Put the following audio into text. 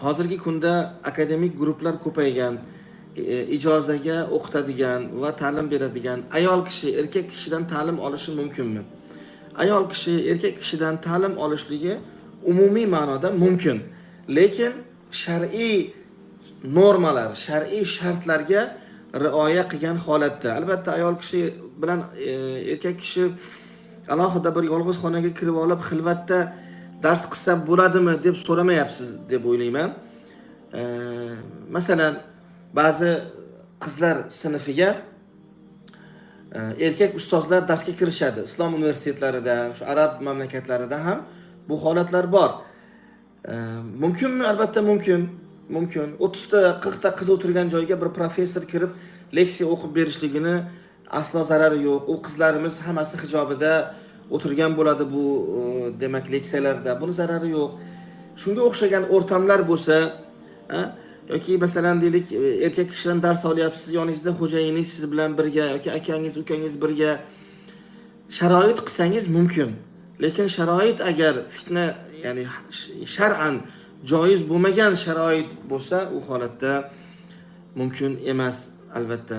Hozirgi kunda akademik guruhlar ko'paygan, ijozaga o'qitadigan va ta'lim beradigan ayol kishi erkak kishidan ta'lim olishi mumkinmi? Ayol kishi erkak kishidan ta'lim olishligi umumiy ma'noda mumkin. Lekin shar'iy normalar, shar'iy shartlarga rioya qilgan holatda. Albatta ayol kishi bilan erkak kishi alohida bir yolg'iz xonaga kirib olib xilvatda dars qilsa bo'ladimi deb so'ramayapsiz deb o'ylayman. Masalan, ba'zi qizlar sinfiga erkak ustozlar darsga kirishadi. Islom universitetlarida, shu arab mamlakatlarida ham bu holatlar bor. Mumkinmi? Albatta mumkin. Mumkin. 30 ta, 40 ta qiz o'tirgan joyga bir professor kirib leksiya o'qib berishligini aslo zarari yo'q. U qizlarimiz hammasi hijobida o'tirgan bo'ladi bu demak leksiyalarda. Buni zarari yo'q. Shunga o'xshagan o'rtamlar bo'lsa, ha, yoki masalan deylik, erkak kishidan dars olyapsiz, yoningizda xo'jayiningiz siz bilan birga yoki akangiz, ukangiz birga sharoit qilsangiz mumkin. Lekin sharoit agar fitna, ya'ni shar'an joiz bo'lmagan sharoit bo'lsa, u holatda mumkin emas albatta.